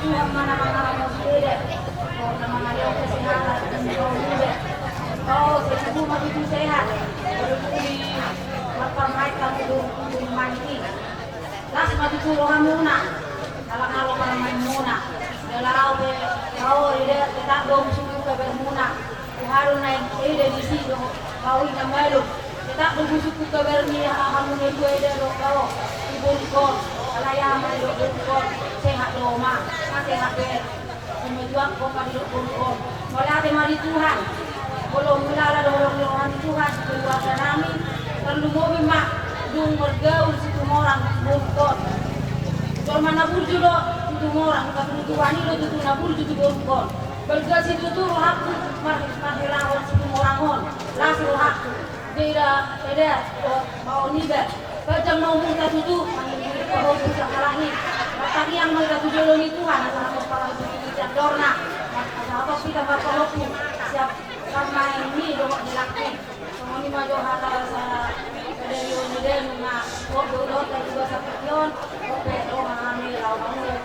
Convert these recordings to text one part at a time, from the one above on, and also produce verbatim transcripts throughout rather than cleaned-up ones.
Tuhan ma na mangaramoti eda, na mangalehon kesehatan, dan dohot eda. Sai tubu ma tutu sehat, molo dung i marparumaen hamu tu rumah i. Las ma tutu rohamuna, ala nunga parmaenmuna. Jala au pe, au eda, tetap do husungkun kabarmuna. Huhadang na eda disi do, au i na malum. Tetap do husungkun kabar ni hamu na dua eda do, au, di borungkon. Alai aha ma didok borungkon? Sehat do ma, na sehat be. Sumatuak do ma didok borungkon. Mauliate ma di Tuhan. Molo hulala do holong ni roha ni Tuhan di keluarga nami, tarlumobi ma dung margaul Situmorang di borungkon. Jolma na burju do Situmorang, hatutubuan i do tutu na burju di borungkon. Balga situtu rohangku mar-, marhirahon Situmorang on, las rohangku. Eda, eda, o, baon iba. Panjang ma umurta tutu, pahompu sian halak i. Martangiang ma hita tu jolo ni Tuhan, asa na marpahompu hita sian dorna. Asa na hita marpahompu sian parmaen ni dohot ni laki. Songon i ma jo hata sadari on, eda, nunga hot do dohot na tugas sahat on. Ope, roha nami laho mangula.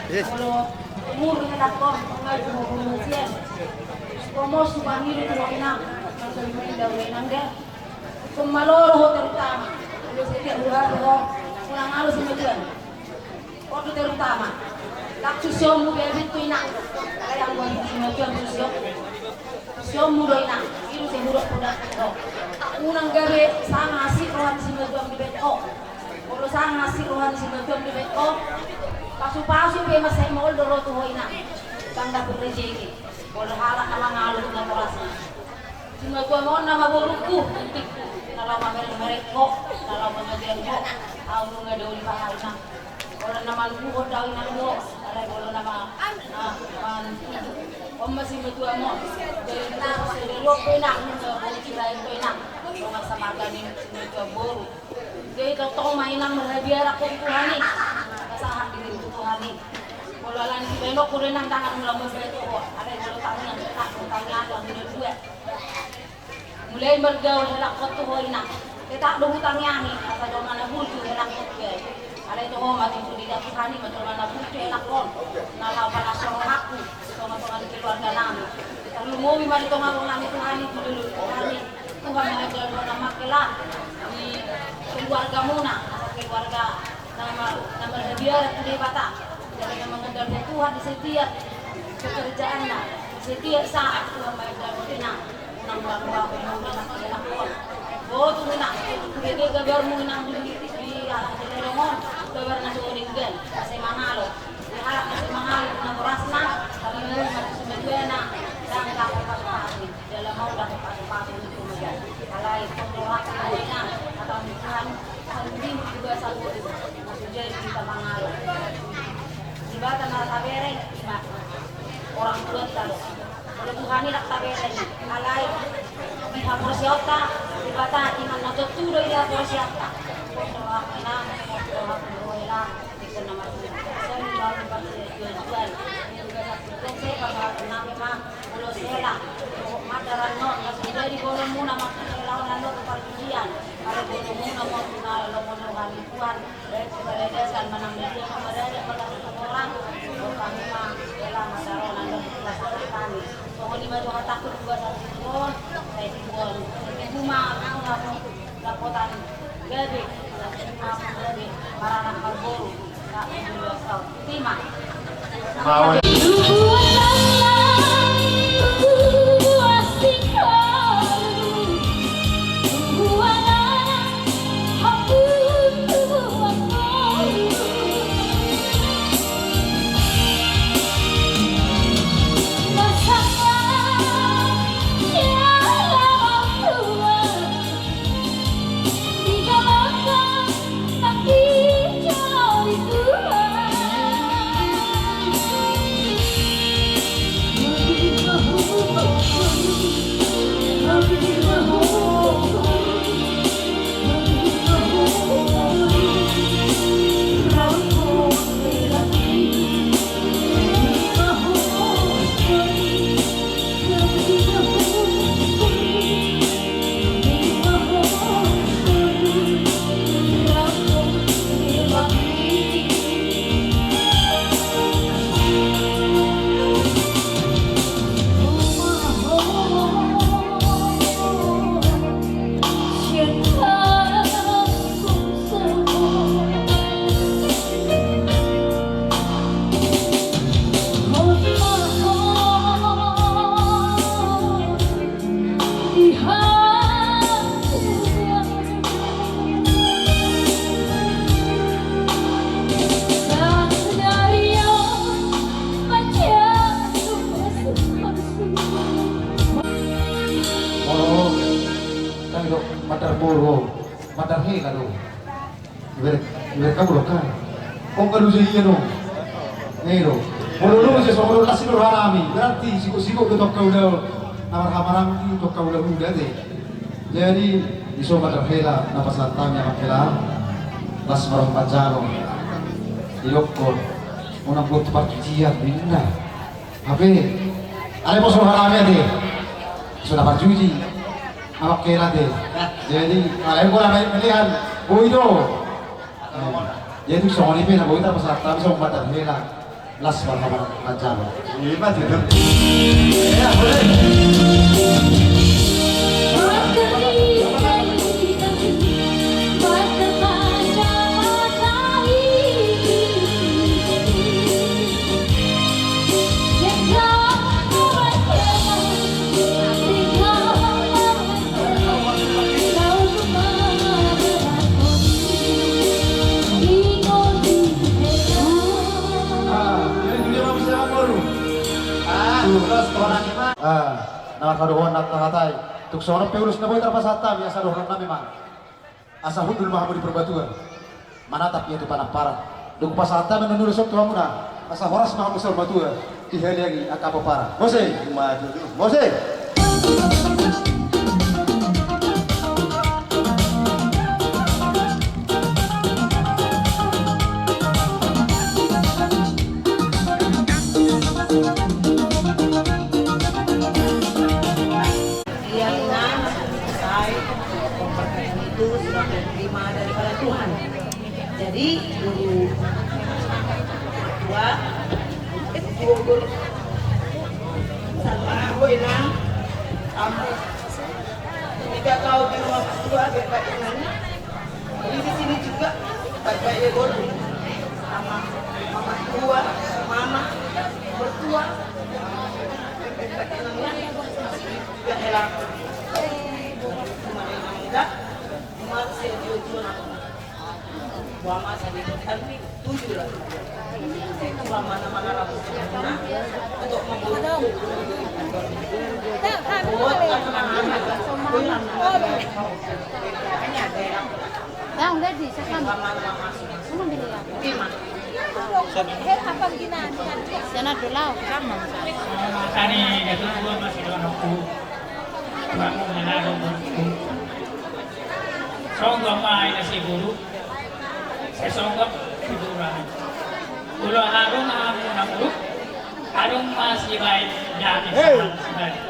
Yes. Ingkon malolo ho terutama. Ulos etiak dua ho, unang alus i ma tuan. On do terutama. Ndang susionmu be abit tu inang. Alai anggo abit tu inang, susionmu do inang. I do sai hudok poda ho. Unang gabe sanga hansit roha ni simatuam di bek ho. Molo sanga hansit roha ni simatuam di bek ho, pasupasu pe mansai maol do ro tu ho inang. Ndang dapot rejeki. Molo halak na mangalo tu natorasna. Simatuam on nama borungku, na laho mamereng-mereng ho, na laho mangajari ho. Ahu nunga doli paha inang. Molo na manubuhon do ahu inang do, alai molo nama, ah, manubuhon. On ma simatuam on. Jadi na, jadi on pe inang, nunga borungku lain pe inang. Dongan samarga ni simatuam boru. Jadi tongtong ma inang marhabiaran ho tu Tuhan i. Pasahat diri tu Tuhan i. Molo alani sibahenonku do inang, ndang adong lam marsahit ho. Alai molo tangiang, tak tangiang, tangiang dua. Mulai margaul helangkon tu ho inang. Tetap do hutangiangi, asa jolma na burju helangkon tu ho. Alai toho ma tutu diida Tuhan i ma jolma na burju helangkon. Na laho palas rohangku di tonga-tonga ni keluarga nami. Tarlumobi ma di tonga-tonga ni Tuhan i, tu dolok ni Tuhan i. Tuhan ma na jalo na mangkela di keluargamuna, asa keluarga na ma-, na marhabiaran tu Debata. Jadi na mangandalkan Tuhan di setiap pekerjaanna, di setiap saat Tuhan ma na jalo na. Unang mula-mula ho inang, unang mangkela ho. Botul inang, bege gabarmu inang di, di, di, di leleng on, gabar na so denggan, na sai mangalo. Di halak na sai mangalo di natorasna, tarlumobi ma tu simatuana, ndang dapot pasu-pasu. Dalam mau dapat pasu-pasu itu mega. Alai kontrol aku na inang, kata Tuhan, sandiri juga sanggup. Maksudnya kita mangalo. Jembatan na tabereng, ima orang tua kita do. Molo Tuhan i ndang tabereng, alai di haporseaonta, Debata inang na tontu do di haporseaonta. Kontrol aku inang, kontrol aku inang. Songon i ma jo hatangku di bagasan on, sai tibuan, sai tibu ma, tibu ma, dapotan gabe, dapotan gabe, maranak marboru, tak tibu dua saut. Tima. Mau. Molo, kan do, mandar boru, mandar hela do. Iberek, iberek hamu do kan. Kong kalu jadi ia do. Nih do. Molo lu jadi songon las i do roha nami. Berarti sikok-sikok do tong kaula na marhamaranggi, tong kaula uda te. Jadi, di so mandar hela na pasahat hami amang hela. Las ma roha manjalo. Didokkon. Unang buat parjujian, ninna. Hape, ale poso harame ate. Sudah parjuji. Awak kena ate. Jadi, ale gua lama pilihan. Boi do. Eh, jadi songon i pe na boi tarpasahat hami songon mata hela. Las marhaban manjalo. Ima tidak. Ya, boleh. Ah, jadi dia mau bisa apa lu? Ah, terus orang. Ah, na marhadohoan na tahatai. Tung songon on pe ulos na boi tarpasahat hami, asa dohonon nami ma. Asa hundul ma hamu di Purbatua. Manatap ia tu Panamparan. Dung pasahat hami na ulos on tu hamuna. Asa horas ma hamu saur matua. Dihaliangi angka pomparan. Mose. Maju. Mose. Ia inang, saya, pemberian itu sudah diterima daripada Tuhan. Jadi, guru tua, guru, guru, sama aku inang, kamu. Ketika kau di rumah tua, bebas inang. Jadi di sini juga baik-baik ya, Bol. Sama mama tua, mama mertua. Juga enak. Cuma yang enggak, cuma saya jujur. Mama saya kan tujuh lah. Cuma mana-mana rambut. Untuk membuat. Yang udah di sana. Mana beli ya? Sana dulu. Tadi dia tuh gua masih dono ku. Kamu menado ku. Songgop ma ina si guru. Saya songgop si guru. Guru harung amu na guru. Harung masih baik. Jadi si baik.